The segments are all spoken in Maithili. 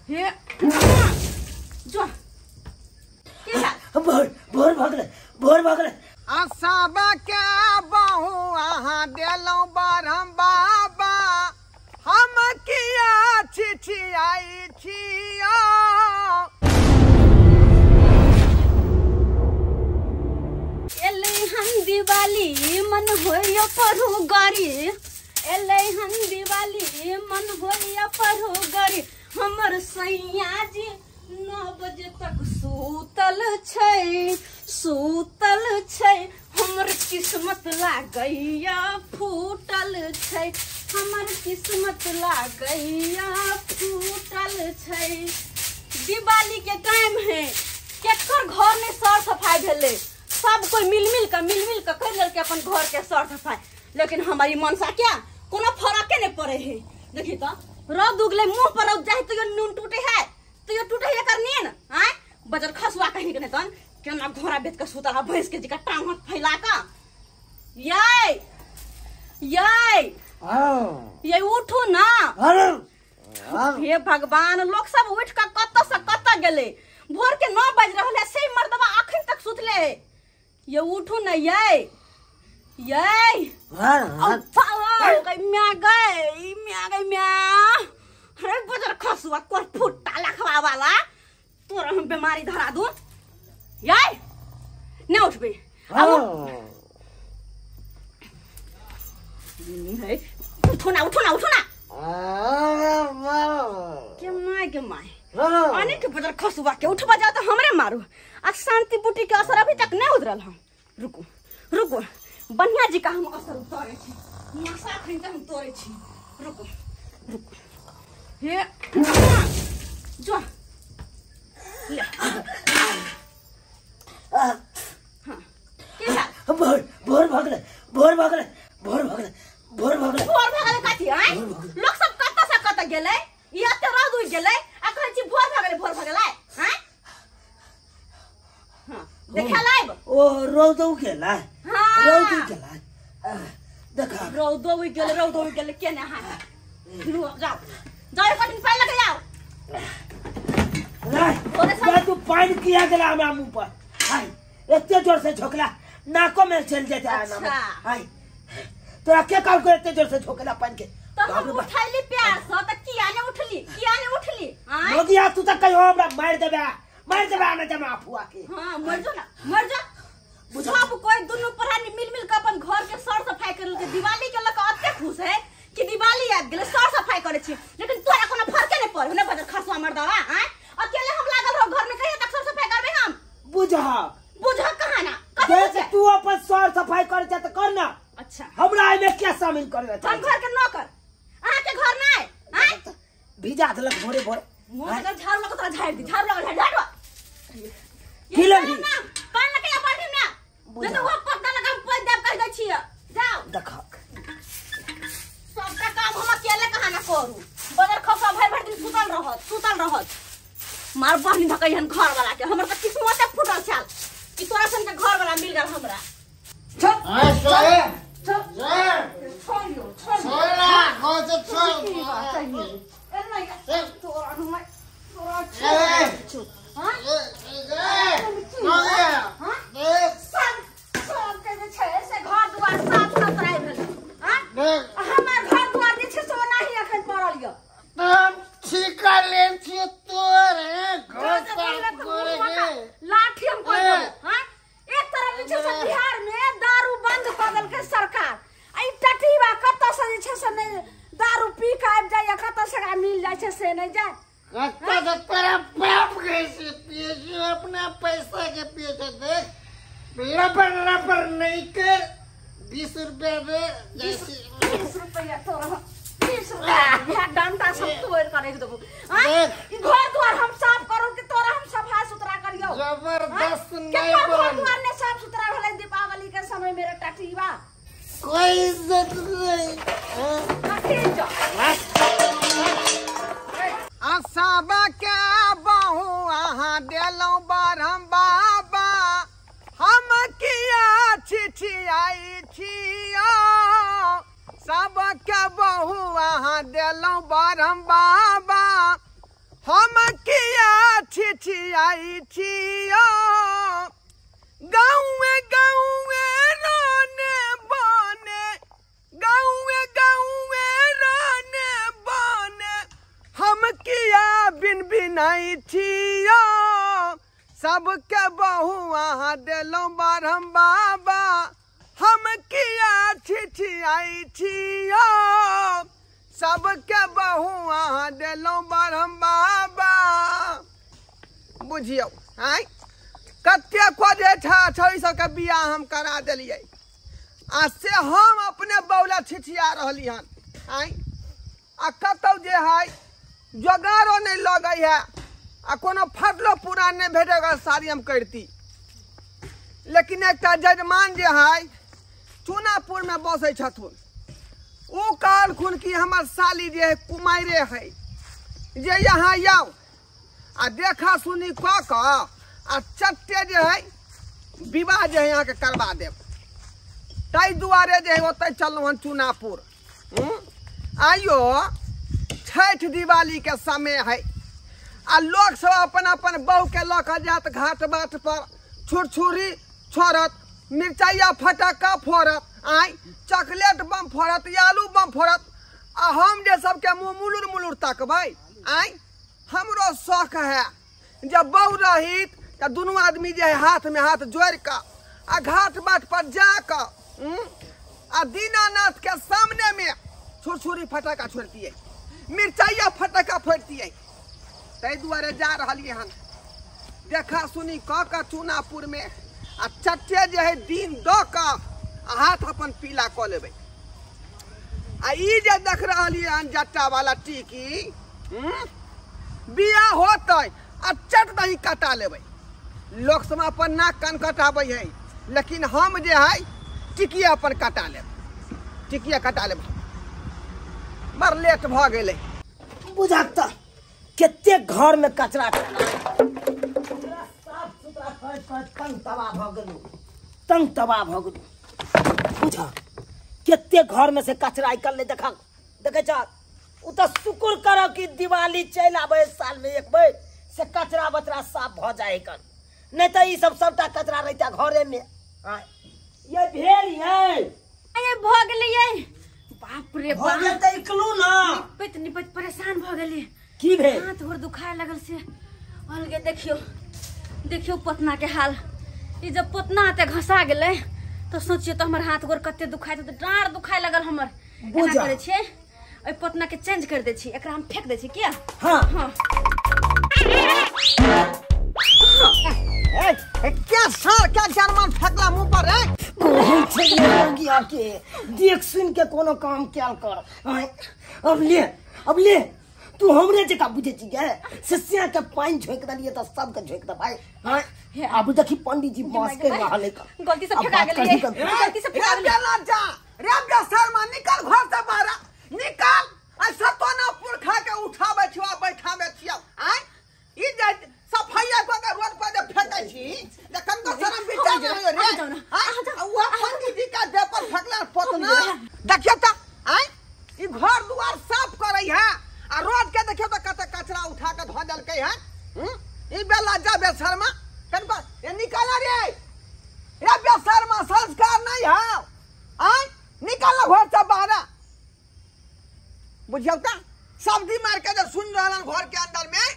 हे जो की भेल? भोर भोर भऽ गेलै, भोर भऽ गेलै। आ सबके बहु अहाँ देलहुँ ब्रह्म बाबा, हम किया छिछियाई छियो। एलै हन दिवाली मन होइया पढ़ू गरी, एलै हन दिवाली मन होइया पढ़ू गरी। हमर सैया जी 9 बजे तक सूतल छै, सूतल छै। हमर किस्मत लागैया फूटल छै, हमर किस्मत लागैया फूटल छै। दिवाली के टाइम है, केकर घर में सर सफाई भेलै? सब कोई मिल मिल के कर लेलकै अपन घर के सर सफाई, लेकिन हमारी मनसा क्या कोनो फरके नहीं पड़े है। देखी तो रौद उगले मुंह पर रौद जाए तो यो नून टूटे है, तो यो टूटे है एकर नीन। आय बजर खसुआ कहीं के नहीं तन केना घोड़ा बेच के सुतल है भैंस के जिका टांग हाथ फैला के। ये ये ये उठू ना। हे भगवान, लोग सब उठ के कत से कत गेले। भोर के 9 बज रहल है, से मर्दवा अखन तक सुतले है। ये उठू ना। ये ये म्या गए म्या गई म्या। अरे बजर खसुआ कोर फुट्टा लखवा वाला, तोरा हम बीमारी धरा दूं। ये नहीं उठबे। उठो ना उठो ना उठो ना। के my के my अनेक के बजर खसुआ के उठबा जाओ तो हमरे मारू। आ शांति बूटी के असर अभी तक नहीं उतरल। हम रुको रुको, बढ़िया जी का हम असर उतारे छी, नशा अखन तक हम तोड़े छी। रुको रुको। हे जो ले। हाँ की भेल? भोर भोर भऽ गेलै, भोर भऽ गेलै, भोर भऽ गेलै, भोर भऽ गेलै। भोर भऽ गेलै कथी? आँय लोक सब कतऽ से कतऽ गेलै, ई एते रौद उगि गेलै आ कहै छी भोर भऽ गेलै, भोर भऽ गेलै। आँय हाँ देखा लाइब। ओ रौद उगि गेलै, रौद उगि गेलै। देखा रौद उगि गेलै, रौद उगि गेलै। केने अहाँ जाओ जाओ, एक दिन पानि लऽ के जाओ। रे तू पानि किया गेला हमरा मुँह पर? हाय एते जोर से झोकला नाको में चल जेतै। हाय तोरा के कहलको एते जोर से झोकला पानि के? तो हम उठैली प्यार से त किया ने उठली, किया ने उठली? आँय मोगिया तू त कहियो हमरा मारि देबे, मारि देबे आने जमा अफुआ के। हां मर जो ना, मर जा। सब कोई दुनू प्राणी मिल मिल के अपन घर के सर सफाई कर लेलकै। दिवाली के लऽ के एते खुश है कि दिवाली आबि गेलै, सर सफाई करै छी, लेकिन तोरा कोनो फरके नहि पड़ै ने बजर खसुआ मर्दवा। आँय अकेले हम लागल रहो घर में, कहिया तक सर सफाई करबै हम? बुझह बुझह कहाँ ना? देख तू अपन सर सफाई कर जा त कर ना। अच्छा हमरा एमे क्या शामिल करे? हम घर के नौकर, अहाँ के घर नहीं। आँय भिजा देलक भोरे भोरे। मोर के झाड़ू लगा तोरा झाड़ि दी, झाड़ू लगा झाड़ि झाड़ू। की लेबही? पान लगा या बाल्टी में नहीं तो वो पत्ता लगा हम पोइ देब, कहि दै छियै। जाओ देखक सबटा काम हम अकेले कहाँ ना करू। बजर खसुआ भरि भरि दिन सुतल रहत, सुतल रहत। मार बहनी धकै हन घर वाला के, हमर त किस्मते फूटल छल कि तोरा सन के घर वाला मिल गेल हमरा। चल चल छोड़ियो छोड़ियो तोरा हम तोरा छोड़। हां सब सब के जे छै से घर दुआर साफ सुथरा भेल। हां हमर घर दुआर जे छै से ओनाही अखन पड़ल य। हम ठीका लेन छियै तोरे घर साफ करे के लाठी हम कोइ देबो। हां एक तरफ जे छै से बिहार में दारू बंद कऽ देलकै सरकार, आ ई टटीबा कतऽ से जे छै से नहि दारू पी के आबि जाइया, कतऽ से एकरा मिल जाइ छै से नहि जाय। कतऽ से तोरा बाप कैसे पिए छै, अपना पैसा के पिए छै। देख लबर लबर नहीं कर, 20 रुपया दे। जैसे 20 रुपया तोरा 20 रुपया डंडा सब तोड़ के रख देबो। ई घर द्वार हम साफ करू कि तोरा हम सफाई सुथरा करियो? जबरदस्त नहीं केकर घर द्वार ने साफ सुथरा भेलै दीपावली के समय मेरे टटीबा? कोई इज्जत नहीं। कथी जो सबके बहु अहाँ देलहुँ ब्रह्म बाबा, हम किया छिछियाई छियो। सबके बहु अहाँ देलहुँ ब्रह्म बाबा, हम छिछियाई छियो गाँवे गाँवे राने बने गाँवे गाँवे राने बने हम किया बिन बिनाई छियो सबके बहु अहाँ देलहुँ बारहम बाबा हम किया छिछियाई छियो सबके बहु अहाँ देलहुँ बारहम बाबा। बुझियौ आँय कते खोजे छा सबके बियाह हम करा देलियै आ से हम अपने बौला छिछिया रहली हन आँय आ कतौ जे है जोगारो नहीं लगै है आ कोनो फटलो पुरान नहीं भेटेगा साड़ी हम करती। लेकिन एकटा जजमान जे है चुनापुर में बसै छथुन ओ कहलखुन कि हमर साली जे है कुमारे है जे यहाँ आउ आ देखा सुनी कऽ कऽ आ चट्टे जे है विवाह जे है अहाँके करवा देब। ताहि दुआरे जे है ओतऽ चललहुँ हन चुनापुर। आइयो छठि दिवाली के समय है आ लोग सब अपन अपन बहू के लऽ कऽ जायत घाट बाट पर छुरछुरी छोड़त मिरचाइया फटक्का फोड़त आँय चॉकलेट बम फोड़त आलू बम फोड़त आ हम जे सबके मुँह मुलुर मुलुर तकबै आँय। हमरो शौक है जब बहू रहित तऽ दुनू आदमी जे है हाथ में हाथ जोड़ि कऽ आ घाट बाट पर जा कऽ आ दीनानाथ के सामने में छुरछुरी फटक्का छोड़तियै मिरचाइया फटक्का फोड़तियै। ताहि दुआरे जा रहलियै हन देखा सुनी कऽ कऽ चुनापुर में आ चट्टे जे है दिन दऽ कऽ आ हाथ अपन पीला कऽ लेबै। आ ई जे देख रहलियै हन जट्टा वाला टीकी बियाह होतै आ चट दही कटा लेबै। लोक सब अपन नाक कान कटाबै है लेकिन हम जे है टिकिए अपन कटा लेब टिकिए कटा लेब। बड़ लेट भऽ गेलै। बुझाक तऽ कते घर में कचरा साफ सुथरा करैत करैत तंग तबाह भऽ गेलहुँ तंग तबाह भऽ गेलहुँ। बुझा कते घर में से कचरा निकललै देखा देखै छ ओ तऽ शुक्र करब कि दिवाली चलि आबै साल में एक बेर से कचरा बचरा साफ भऽ जाइ कन नहीं तऽ ई सब सबटा कचरा रहिता घरे में। ये भेल ये भऽ गेलै ये बाप रे बाप भऽ गेल तऽ इकलू ना निपैत निपैत परेशान भऽ गेलियै। की भेल? हाथ गोर दुखाए लगल से अलगे। देखियो देखियो पोतना के हाल ई जब पोतना आते घसा गेलै तो सोचियो तो हमर हाथ गोर कते दुखाइत तऽ डाँड़ दुखाए लगल हमर। एना करै छियै एहि पोतना के चेंज कर दै छी एकरा हम फेंक दै छी किया। हाँ हाँ ए क्या सर क्या जानमान फेंकला मुंह पर रे के देख सुन के कोनो काम कैल कर। अब ले तू हमरे जका बुझे छी गे सस्या के पानी झोंक देलिए त सबके झोंक दे भाई। हां अब देखी पंडित जी बांस के रहले का गलती से फेंका गेलिए गलती से फेंका गेलिए। रे जा रे बे शर्मा निकल घर से बाहर निकल आ सतोना पुरखा के उठाबै छियो बैठाबै छियो आय ई जे सफाइया क के रोड पर जे फेंकै छी जखन को शरम विचार नहीं रे आ उ पंडित जी का देह पर फेंकला पोतना देखियो त आय ई घर दुआर साफ करै है आ रोड के देखियो त कते कचरा उठा के धो देलकै है। ई बेला जा बे शर्मा कनपा ये निकाल रे रे बे शर्मा संस्कार नहीं है आय निकाल घर से बाहर। बुझियौ त सब्जी मार के जब सुन रहल घर के अंदर में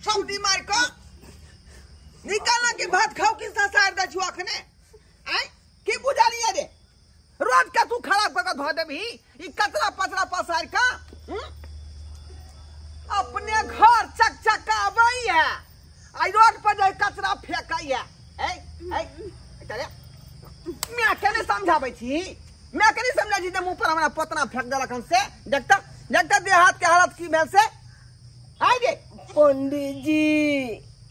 सब्जी मार के निकाल के भात खाओ कि ससार दै छियो अखने आय की बुझलिए रे रोड के तू खराब क के धो देबही ई कचरा पचरा पसार के अपने घर चक चक आबै है आ रोड पर जे कचरा फेंकै है। ए ए चले मैं के नहीं समझाबै छी मैं के नहीं समझा छी जे मुंह पर हमरा पोतना फेंक देलक हन से देखता देखता देहात के हालत की भेल से आइ रे पंडित जी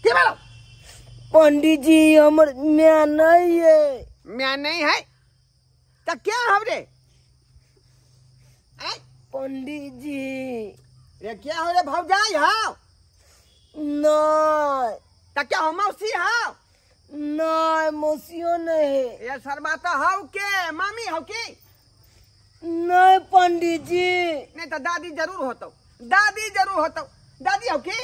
की भेल? पंडित जी हमर माय नहीं है। माय नहीं है त क्या हम रे? पंडित जी रे क्या हो रे भौजाई हाव? नहीं। त क्या हो मौसी हाव? नहीं मौसियो नहीं। ये शर्मा तो हाव के मामी हाव की? नहीं पंडित जी। नहीं तो दादी जरूर होतो, दादी जरूर होतो। दादी हाव की?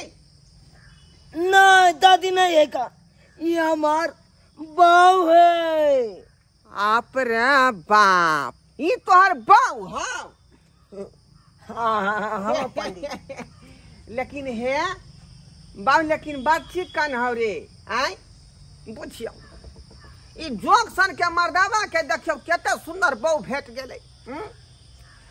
नहीं दादी नहीं है का, ये हमार बाऊ है। आप रे बाप, ई तोहर बाऊ? हाँ हाँ हाँ हाँ पंडित। लेकिन हे बाऊ, लेकिन बात ठीक कन हो रे। आय बुझियो, ई जोक सन के मर्दावा के देखियो कते सुंदर बहू भेट गेलै।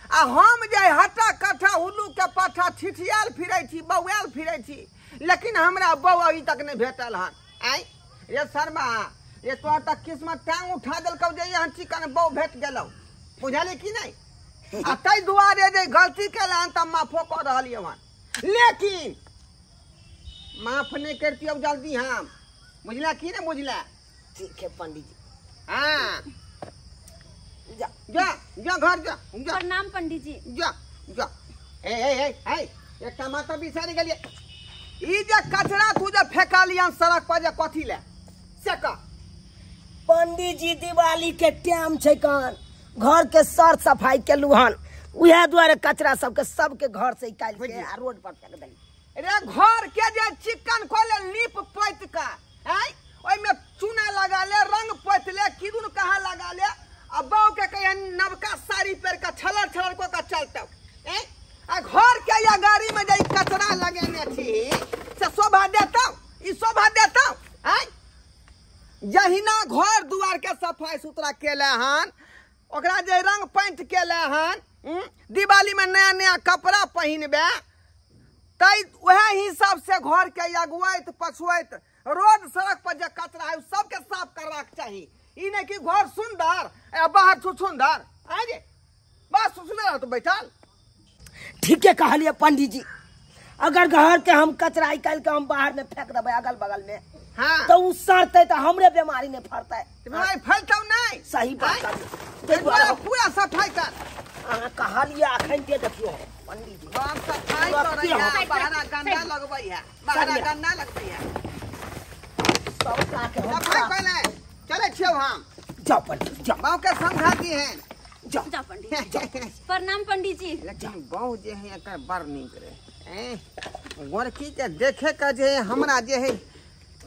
आ हम जे हटा कट्ठा उल्लू के पाठा छिछियाल फिरै छी, बौआल फिरै छी, लेकिन हमरा बहू अभी तक नहीं भेटल हन। आय रे शर्मा, ये तोहर तक किस्मत टांग उठा देलकौ जे यहाँ चिकन बहू भेट गेलौ, बुझली कि नहीं? आ ताहि दुआरे जे गलती केला हन तऽ माफो कऽ रहलियै हन, लेकिन माफ नहीं करतियौ जल्दी हम, बुझला कि नहीं बुझला? ठीक है पंडित जी। हाँ जा जा जा घर जा जा। प्रणाम पंडित जी। जा जा। ए ए ए ए एकटा माता बिसारि गेलियै। ई जे कचरा तू जे फेकलियन सड़क पर जे कथी ले से कह। पंडित जी दिवाली के टाइम छै कान, घर के सर सफाई केलू हन, उएह दुआरे कचरा सबके सबके घर से निकालि के आ रोड पर फेंक देली। रे घर के जे चिकन खोले लीप पोति के, आय ओहिमे चूना लगा ले, रंग पोति ले, किदुन कहाँ लगा ले, आ बहू के कहियन नवका साड़ी पहिर के छलर छलर कऽ के चलतौ। आ घर के या गाड़ी में जे कचरा लगेने छी से शोभा देतौ? ई शोभा देतौ? आय जहिना घर दुआर के सफाई सुथरा केले हन, ओकरा जे रंग पेंट केले हन, दिवाली में नया नया कपड़ा पहिनबे, तै वएह हिसाब से घर के अगुआइत पछुआइत रोड सड़क पर जे कचरा है सबके साफ करबाक चाही। ई नहीं कि घर सुंदर आ बाहर छुछुंदर। आय जे बस सुंदर रहत बैठल। ठीके कहलिए पंडित जी, अगर घर के हम कचरा निकालि के हम बाहर में फेंक देबै अगल बगल में, हाँ, तो उ सड़तै तऽ हमरे बीमारी नहीं फड़तै। बीमारी फैलतौ नहीं। सही बात। पूरा सफाई कर। अहाँ कहलिए अखन के देखियो पंडित जी हम सफाई करै है, बाहर गंदा लगबै है, बाहर गंदा लगबै है। सब का के सफाई करै चलै छियौ हम। जाओ पंडित जाओ, बाबू के समझा दी हैं। जाओ जाओ पंडित जी। प्रणाम पंडित जी। लेकिन बहू जे है एकर बड़ नीक रहे। गोरकी के देखे के जे हमरा जे है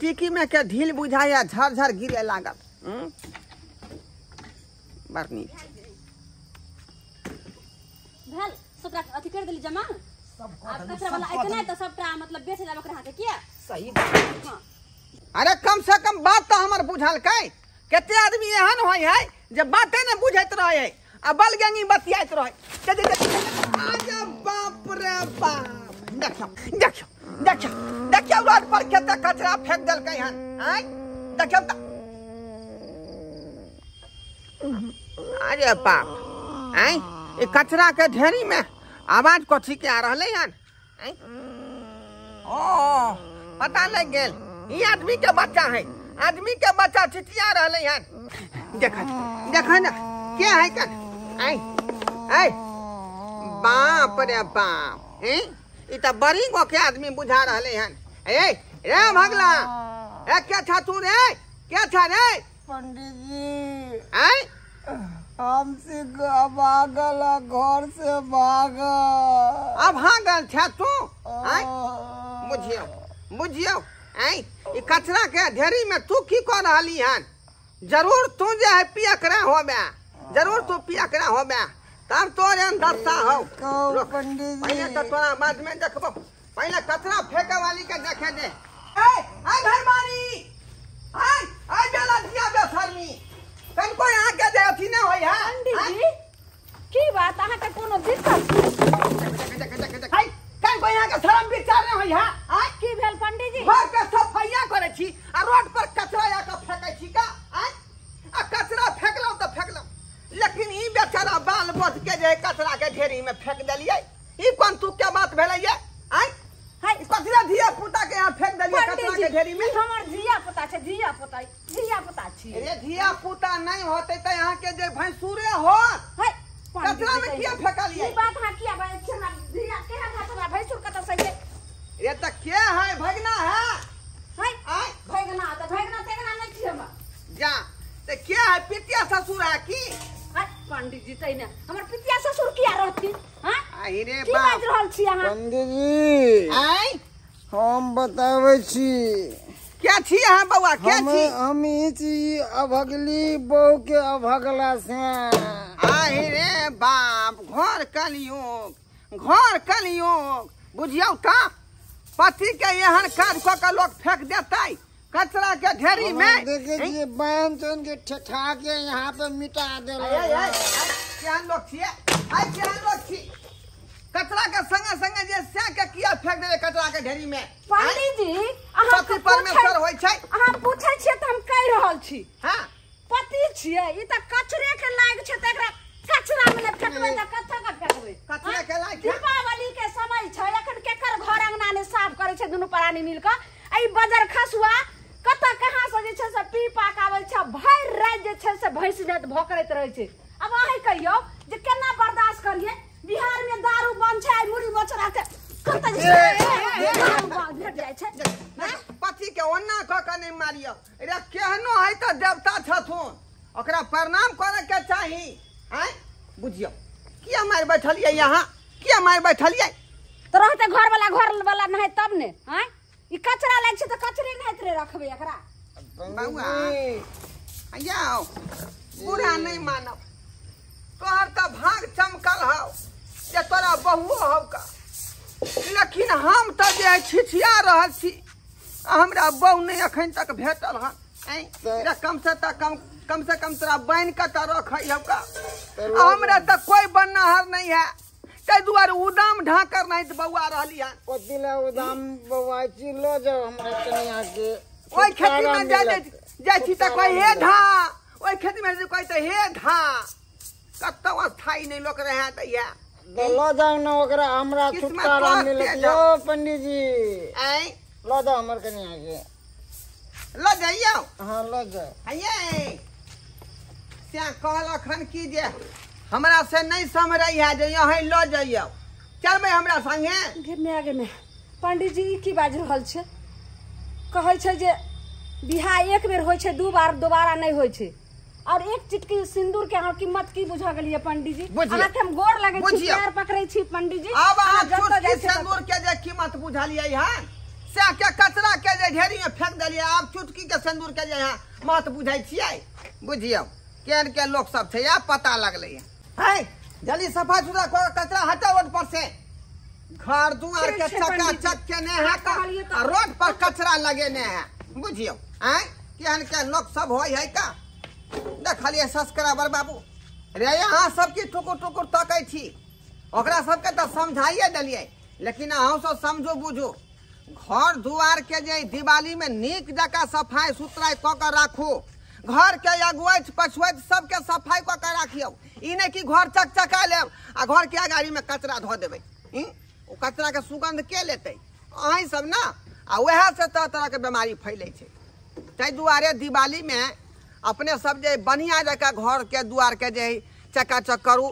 टिकी में के ढील बुझाया, झर झर गिरे लागल। बड़ नीक भेल। सबटा अथी कर देली जमा, सब आब कचरा वाला ऐते नै त सबटा मतलब बेच लेब ओकरा हाथे किया? सही बात। हां अरे कम से कम बात तो हमर बुझलकै। कते आदमी एहन होय है जे बाते ने बुझैत रहे है आ बलगंगी बतियाइत रहे। अरे बाप रे बाप, देखियो देखियो देखियो देखियो रोड पर कते कचरा फेंक देलकै हन। आय देखियो त, अरे बाप, आय ई कचरा के ढेरी में आवाज कथी के आ रहलै हन? आय ओ पता लग गेल, ई आदमी के बच्चा है, आदमी के बच्चा चिचिया रहलै हन। देख देख ना के है कन? आय आय बाप रे बाप, हैं ई त बड़ी गो के आदमी बुझा रहलै हन। ए रे भगला, ए क्या था तू रे, क्या था रे? पंडित जी आय हमसे भागल, घर से भागल। अब भागल छा तू? आय बुझियो बुझियो, आय ई कचरा के ढेरी में तू की कर रहली हन? जरूर तू जे है पियकरा होबे, जरूर तू पियकरा होबे, तब तोरे दशा हो। पंडित जी पहले तो तोरा बाद में देखबो, पहले कचरा फेंके वाली के देखे दे। ए आय घरमारी, आय आय बेला दिया बेशर्मी, कनको यहाँ के जे अथी नहीं होय है। पंडित जी की बात, अहाँ के कोनो दिक्कत? हाय कनको यहाँ के शर्म विचार नहीं होय है। आय की भेल पंडित जी? घर के सफाइया करै छी आ रोड पर कचरा आ के फेंकै छी का? आय आ कचरा फेंकलौ त फेंकलौ, लेकिन ई बेचारा बाल बोध के जे कचरा के ढेरी में फेंक देलियै, ई कोन तू के बात भेलै ये? आय हाय कचरा धिया पुता के यहाँ फेंक देलियै कचरा के ढेरी में। हमर धिया पुता छै, धिया पुता, धिया पुता छी। रे धिया पुता नहीं होते त यहाँ के जे भैंसुरे होत। हाय कचरा में किया फेंकलियै? ई बात अहाँ किया बाजै छी? हमरा धिया केहन हाथ, हमरा भैंसुर कतौ से ये? रे त के है भगना है? हाय आय भगना त भगना तेगना नहीं छी हमरा। जा त के है पितिया ससुर है की? हाय पंडित जी तै ने हमर पितिया ससुर किया रहती? हां आई रे की बाप बाजि रहल छी अहाँ? पंडित जी आय हम बताबै छी। क्या छी अहाँ बौआ, क्या छी? हम ई छी अभगली बहू के अभगला से। आहि रे बाप, घर कलियुग, घर कलियुग। बुझियौ का पति के एहन काज कऽ के लोक फेंक देतै कचरा के ढेरी में। देखे छियै बांध चोन के ठेठा के यहाँ पे मिटा देलक। केहन लोक छियै, आइ केहन लोक छी? कचरा के संगे संगे जे सै के किया फेंक देबै कचरा के ढेरी में? पंडित जी अहाँ पति परमेश्वर होइ छै। अहाँ पूछै छियै तऽ हम कहि रहल छी। हाँ पति छियै, ई तऽ कचरे के लायक छै, तऽ एकरा कचरा में नहि फेकबै तऽ कतऽ के फेकबै? कचरा के लायक छै। दीपावली के समय छै, अखन केकर घर अंगना ने साफ करै छै दुनू प्राणी मिल कऽ? ई बजर खसुआ कतऽ कहाँ से जे छै से पी पाक आबै छै, भरि राति जे छै से भैंस जात भोकरैत रहै छै। आब अहीं कहियौ जे केना बर्दाश्त करियै? बिहार में दारू बंद छै, मुड़ी मचरा के कतऽ जे भेट जाइ छै। पति के ओना कऽ के नहि मारियौ रे, केहनो है तऽ देवता छथुन, ओकरा प्रणाम करे के चाही। आँय बुझियौ किया मारि बैठलियै यहाँ, किया मारि बैठलियै? तऽ रहतै घरवाला, घरवाला नहि तब ने। आँय ई कचरा लागि छै तऽ कचरे नहि रे रखबै एकरा। बौआ आउ, बुरा नहि मानब, तोहर तऽ भाग चमकल हौ जे तोरा बहुओ हौ का, लेकिन हम तऽ जे छिछिया रहल छी, हमरा बहु नहि अखन तक भेटल हन। आँय कम से तऽ कम, कम से कम तोरा बनि कऽ तऽ रखै हौ का, हमरा तऽ कोइ बननाहर नहीं है, ताहि दुआरे उदाम ढाकर नहीं तऽ बौआ रहली हन। कथी लए उदाम बौआ छी? लऽ जाउ हमरा कनिया के। ओहि खेती में जाइ छी तऽ कहै हे धा, ओहि खेती में कहै तऽ हे धा, कतौ स्थायी नहि लोक रहै दैया। लऽ जाउ ने ओकरा, हमरा छुटकारा मिलत। यौ पंडीजी आँय लऽ जाउ हमर कनिया के। लऽ जइयौ? हाँ लऽ जाउ। आइये से कहलक हन कि जे हमरा से नहीं सम्हरै है, जे यहीं लऽ जइयौ, चलबै हमरा संगे? गे माय गे माय, पंडीजी ई की बाजि रहल छै? कहै छै जे बियाह एक बेर होइ छै, दू बार दोबारा नहि होइ छै। और एक चिटकी सिंदूर के अहाँ कीमत की बुझा गेलियै पंडीजी? अहाँके हम गोर लगै छी, पैर पकड़ै छी पंडीजी। आब अहाँ चुटकी सिंदूर के जे कीमत बुझलियै हन, से के कचरा के जे ढेरी में फेंक देलियै, आब चुटकी के सिंदूर के जे अहाँ महत्व बुझै छियै? बुझियौ केहन के लोक सब छै, आब पता लगलै है। जल्दी सफाई सुथरा कऽ कचरा हटाउ रोड पर से, घर दुआर के चकाचक केने है आ रोड पर कचरा लगेने है। बुझियौ आँय केहन के लोक सब होइ है का। देखलियै सब्सक्राइबर बाबू रे, अहाँ सबके टुकुर टुकुर तकै छी, ओकरा सबके तऽ समझाइए देलियै, लेकिन अहाँ सब समझू बुझू, घर दुआर के जे दिवाली में नीक जकाँ सफाई सुथराई कऽ के राखू, घर के अगुआइत पछुआइत सबके सफाई कऽ के राखियौ। ई नहि कि घर चकचका लेब आ घर के अगाड़ी में कचरा धऽ देबै, ओ कचरा के सुगंध के लेतै? अहीं सब ना, आ वएह से तरह तरह के बीमारी फैलै छै। ताहि दुआरे दिवाली में अपने सब जे बढ़िया जकाँ घर के दुआर के जे चकाचक करू,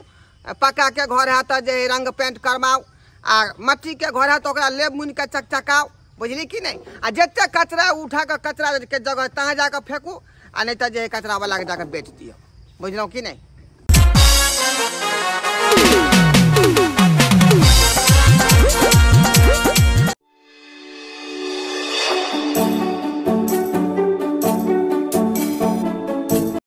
पक्का के घर है तऽ जे रंग पेंट करवाउ, आ मट्टी के घर है तऽ ओकरा लेब मुनि के चकचकाउ, बुझली कि नहि? आ जते कचरा उठा कऽ कचरा के जगह तहाँ जाकऽ फेंकू, आ नहि तऽ जे कचरा वाला के जाकऽ बेच दियौ, बुझलहुँ कि नहि?